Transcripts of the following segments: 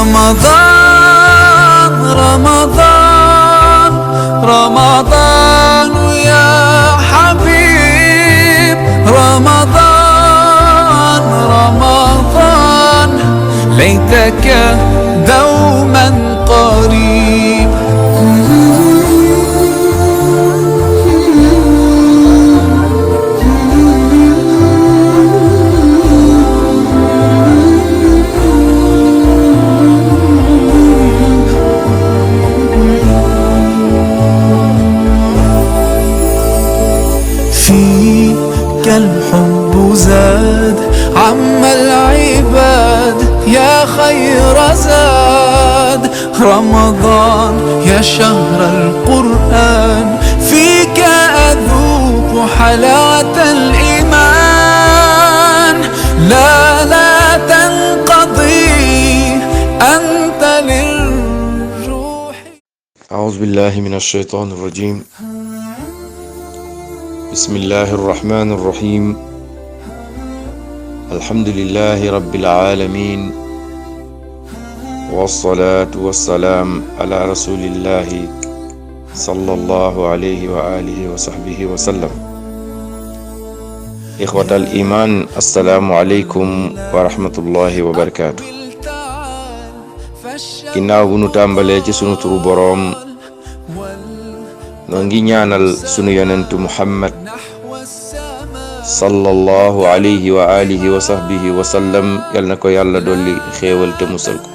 رمضان رمضان رمضان يا حبيب رمضان رمضان ليتك دوما قريب فيك الحب زاد عم العباد يا خير زاد رمضان يا شهر القرآن فيك أذوق حلاوة الإيمان لا تنقضي أنت للروح. أعوذ بالله من الشيطان الرجيم. بسم الله الرحمن الرحيم. الحمد لله رب العالمين والصلاة والسلام على رسول الله صلى الله عليه وآله وصحبه وسلم. إخوة الإيمان، السلام عليكم ورحمة الله وبركاته. ginnaaw bu nu tàmbalee ci sunu turu boroom, noo ngi ñaanal sunu yonentu Muhammad sallallahu alayhi wa alihi wa sahbihi wa sallam, yal na ko yàlla dolli xéewal te musal ko.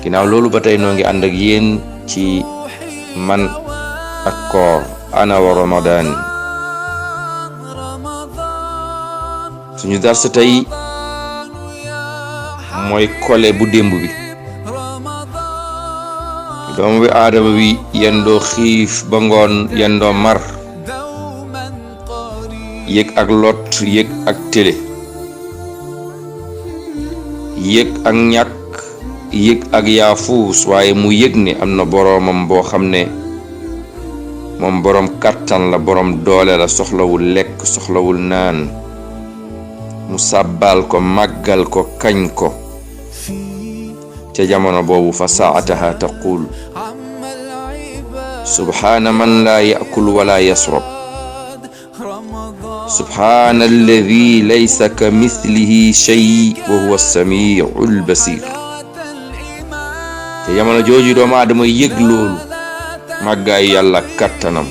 ginnaaw loolu ba tey noo ngi ànd ak yéen ci man ak koor, ana wa ramadan. suñu darsa tey mooy kole bu démb bi. doomu bi aadama bi yendoo xiif ba ngoon, yendoo mar, yëg ak lot, yëg ak télé, yëg ak ñàkk, yëg ak yaafuus, waaye mu yëg ne am na boroomam boo xam ne moom boroom kàttan la, boroom doole la, soxlawul lekk, soxlawul naan. mu sàbbaal ko, màggal ko, kañ ko. ca jamono boobu fa saataha taqul subhaana man laa yakul wala yasrab, subhaana alladi laysa ka mithlihi shay wa huwa samiu albasir. ca jamono jooju doomu aadama yëg loolu, màggaayu yàlla kattanam,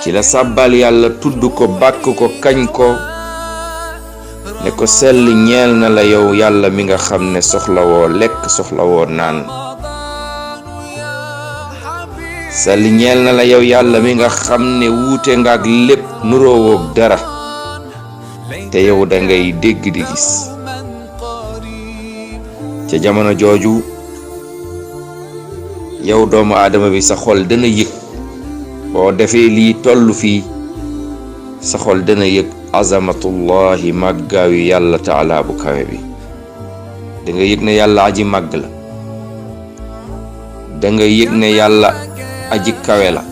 ci la sàbbal yàlla, tudd ko, bàkk ko, kañ ko, ne ko sell ñeel na la yow yàlla mi nga xam ne soxlawoo lekk, soxlawoo naan. sell ñeel na la yow yàlla mi nga xam ne wuute nga ak lépp, nuróowoog dara, te yow da ngay dégg di gis. ca jamono jooju yow doomu aadama bi sa xol dana yëg, boo defee lii tollu fii, sa xol dana yëg azamatullahi, màggaayu yàlla taala bu kawe bi. da nga yëg ne yàlla aji màgg la, da nga yëg ne yàlla aji kawe la,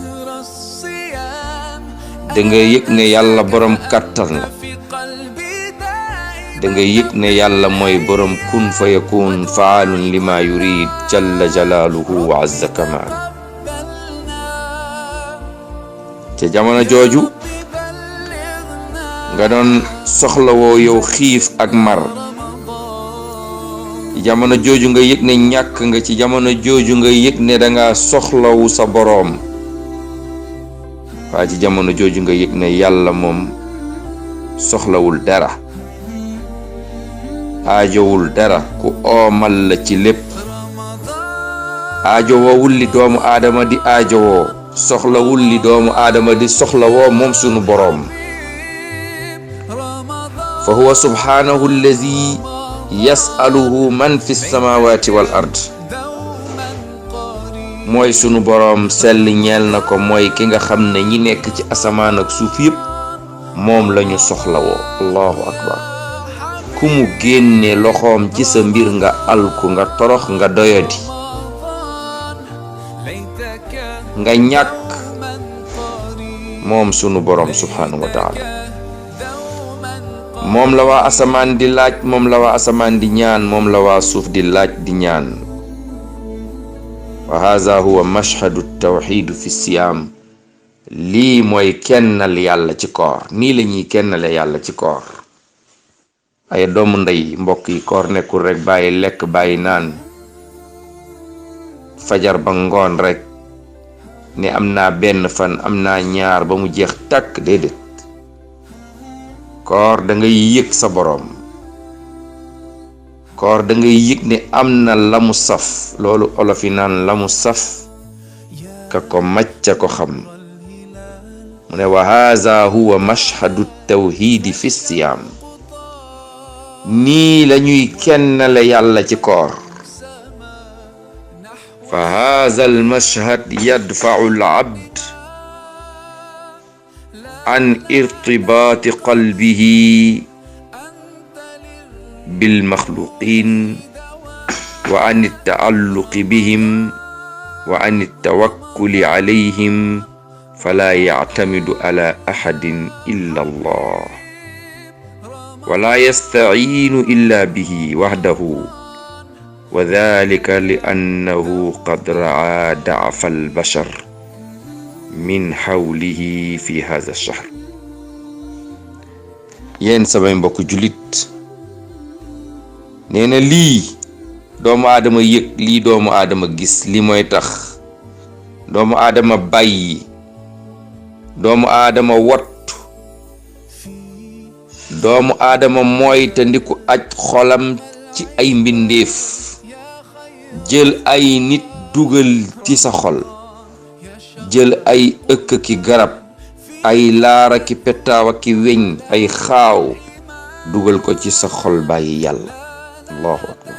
da nga yëg ne yàlla borom kàttan la, da nga yëg ne yàlla mooy borom kun fa yakun, faalun lima yurid, jalla jalaaluhu wa azza kamal. ca jamono jooju nga doon soxlawoo yow xiif ak mar, ci jamono jooju nga yëg ne ñàkk nga, ci jamono jooju nga yëg ne danga soxlawu sa boroom, waaye ci jamono jooju nga yëg ne yàlla moom soxlawul dara, aajowul dara, ku oomal la ci lépp, aajowoowul li doomu aadama di aajowoo, soxlawul li doomu aadama di soxlawoo moom sunu boroom. fa huwa subhanahu allazi yasaluhu man fi samawati wal ard. mooy sunu boroom, sell ñeel na ko, mooy ki nga xam ne ñi nekk ci asamaan ak suuf yépp moom lañu soxlawoo. allahu akbar. ku mu génne loxoom ci sa mbir nga alku, nga torox, nga doyadi, nga ñàkk, moom sunu boroom subhanahu wa taala. moom la waa asamaan di laaj, moom la waa asamaan di ñaan, moom la waa suuf di laaj di ñaan. wa haza huwa mashhadu tawxiid fi siyaam. lii mooy kennal yàlla ci koor. nii la ñuy kennale yàlla ci koor. ay doomu ndey mbokk yi, koor nekkul rek bàyyi lekk bàyyi naan fajar ba ngoon rek ne am naa benn fan, am naa ñaar ba mu jeex tàkk. déedéet, koor da ngay yëg sa boroom. koor da ngay yëg ne am na la mu saf. loolu olof yi naan la mu saf ka ko macca ko xam. mu ne wa haza huwa mashhadu tawhidi fi siyaam. nii la ñuy kennale yàlla ci koor. fa haza al mashhad yadfa'u al abd an irtibaati qalbihi bil maxluqin wa an taalluqi bihim wa an tawakkuli alayhim fala yactamidu ala axadin illa allah wala yastaciinu illa bihi waxdahu wa dalika li annahu qad raa dacafa albashar min xawlihi fi hada ash-shahr. yéen samay mbokk julit, nee na lii doomu aadama yëg, lii doomu aadama gis, li mooy tax doomu aadama bàyyi, doomu aadama wattu, doomu aadama mooy te ndiku aj xolam ci ay mbindeef, jël ay nit dugal ci sa xol, jël ay ëkk ki garab, ay laara ki petaawa ki weñ, ay xaaw dugal ko ci sa xol bàyyi yàlla. allahu akbar.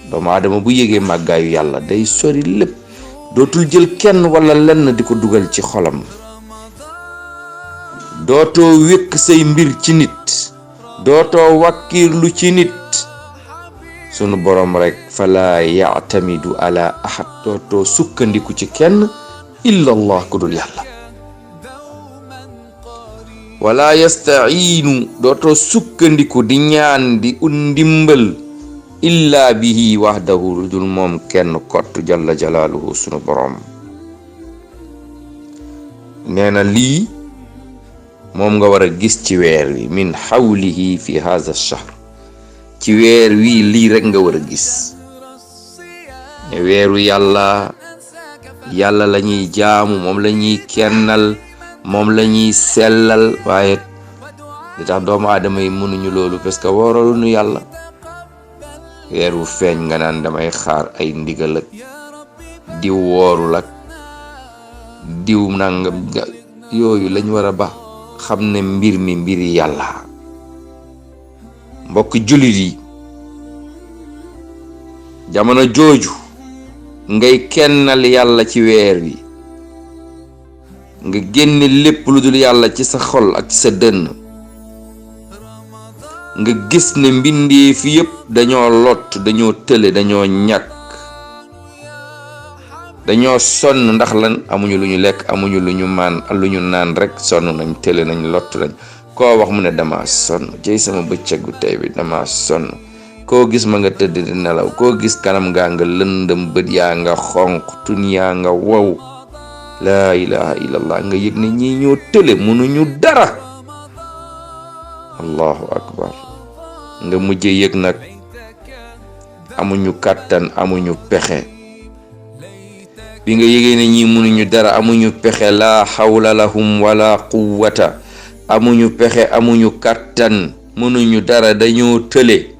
doomu aadama bu yégee màggaayu yàlla day sori lépp, dootul jël kenn wala lenn di ko dugal ci xolam. dootoo wékk say mbir ci nit, dootoo wàkkiirlu ci nit. sunu boroom rekk fala ya'tamidu ala ahad, dootoo sukkandiku ci kenn illa allah ku dul yàlla. wala yasta'iinu, dootoo sukkandiku di ñaan di ndimbal illa bihi wahdahu, lu dul moom kenn kott jalla jalaaluhu sunu boroom. nee na lii moom nga war a gis ci weer wi, min xawlihi fi haza ash-shahr. ci weer wi lii rek nga war a gis ne weeru yàlla la ñuy jaamu, moom la ñuy kennal, moom la ñuy sellal. waaye li tax doomu aadama yi mënuñu loolu parce que wóoraluñu yàlla. weer wu feeñ nga naan damay xaar ay ndigal ak diw woorul ak diw nangam, yooyu lañ war a ba xam ne mbir mi mbiri yàlla. mbokk jullit yi, jamono jooju ngay kennal yàlla ci weer wi, nga génne lépp lu dul yàlla ci sa xol ak ci sa dënn, nga gis ne mbindeef yépp dañoo lott, dañoo tële, dañoo ñàkk, dañoo sonn. ndax lan? amuñu lu ñu lekk, amuñu lu ñu naan rek sonn nañ, tële nañ, lott nañ. koo wax mu ne dama sonn, jëy sama bëccëgu tey bi dama sonn. koo gis ma nga tëdd di nelaw, koo gis kanam ngaa nga lëndëm, bët yaa nga xonq, tun yaa nga wow. laa ilaha illallah. nga yëg ne ñii ñoo tële, mënuñu dara. allahu akbar. nga mujje yëg nag amuñu kàttan, amuñu pexe. bi nga yëgee ne ñii mënuñu dara, amuñu pexe, laa xawla lahum wala quwwata, amuñu pexe, amuñu kàttan, mënuñu dara, dañoo tële.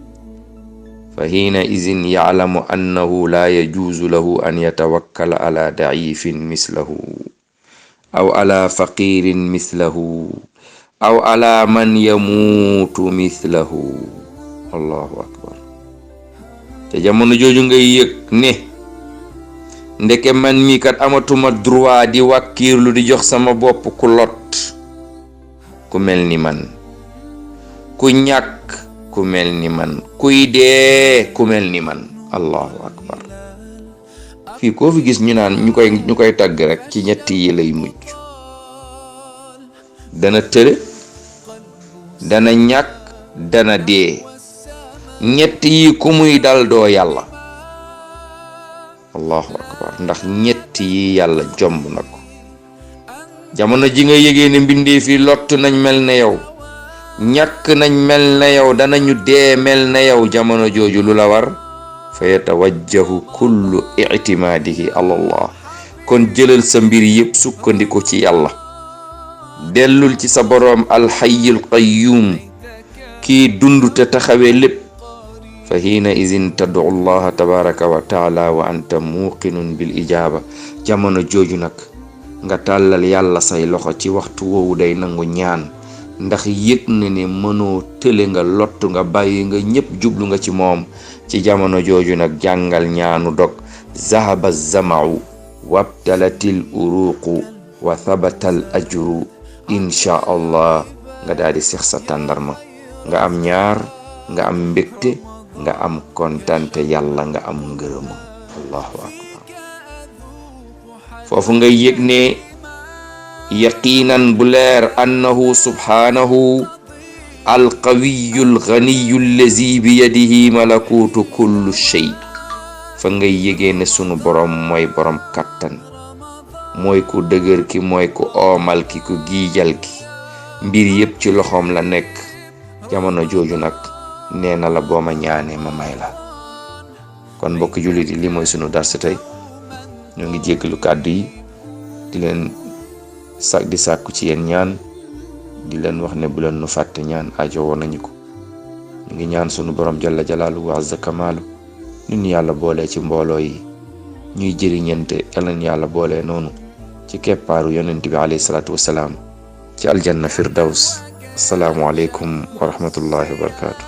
fa hiina izin ya'lamu annahu la yajuuzu lahu an yatawakkala ala da'ifin mislahu aw ala faqirin mislahu aw ala man yamuutu mislahu. allahu akbar. te jamono jooju ngay yëg ne ndeke man mi kat amatuma droit di wàkkiirlu di jox sama bopp ku lot, ku mel ni man, ku ñàkk ku mel ni man, kuy dee ku mel ni man. allahu akbar. fii koo fi gis ñu naan ñu koy tagg rek ci ñetti yi lay mujj. dana tële, dana ñàkk dana dee. ñett yi ku muy dal doo yàlla. allahu akbar. ndax ñett yi yàlla jomb na ko. jamono ji nga yëgee ne mbindeef yi lott nañ mel ne yow, ñàkk nañ mel ne yow, danañu dee mel ne yow, jamono jooju lu la war? fa yatawajjahu kullu ictimaadihi alallah. kon jëlal sa mbir yépp sukkandiku ci yàlla, dellul ci sa boroom alxayyul qayyum, kii dund te taxawee lépp. fa hiina izin tad'u allaha tabaraka wa taala wa anta muqinun bil ijaaba. jamono jooju nag nga tàllal yàlla say loxo, ci waxtu woowu day nangu ñaan, ndax yëg na ne mënoo tële nga, lottu nga, bàyyi nga ñépp, jublu nga ci moom. ci jamono jooju nag jàngal ñaanu dog. zahaba zama'u wabtalatil uruqu wa thabatal ajru insha allah. nga daal di seex sa tàndarma, nga am ñaar, nga am mbégte, nga am kontante yàlla, nga am ngërëm. allahu akbar. foofu nga yëg ne yaqinan bu leer annahu subhanahu alqawiyu alganiyu allazi bi yadihi malakutu kullu shay. fa ngay yëgee ne sunu borom mooy borom kattan, mooy ku dëgër ki, mooy ku oomal ki, ku giijal ki, mbir yépp ci loxoom la nekk. jamono jooju nag nee na la boo ma ñaanee ma may la. kon mbokk jullit yi, li mooy sunu darsa tey. ñoo ngi jéggalu kàddu yi, di leen di sàkku ci yéen ñaan, di leen wax ne bu leen nu fàtte ñaan, aajo woon nañu ko. ñu ngi ñaan sunu borom jalla jalaalu wa azza kamaalu, ñun yàlla boole ci mbooloo yi ñuy jëriñante, yal nañu yàlla boole noonu ci keppaaru yonent bi alayhi salaatu wasalaam ci aljanna firdaws. assalaamu aleykum wa rahmatullahi wa barakaatu.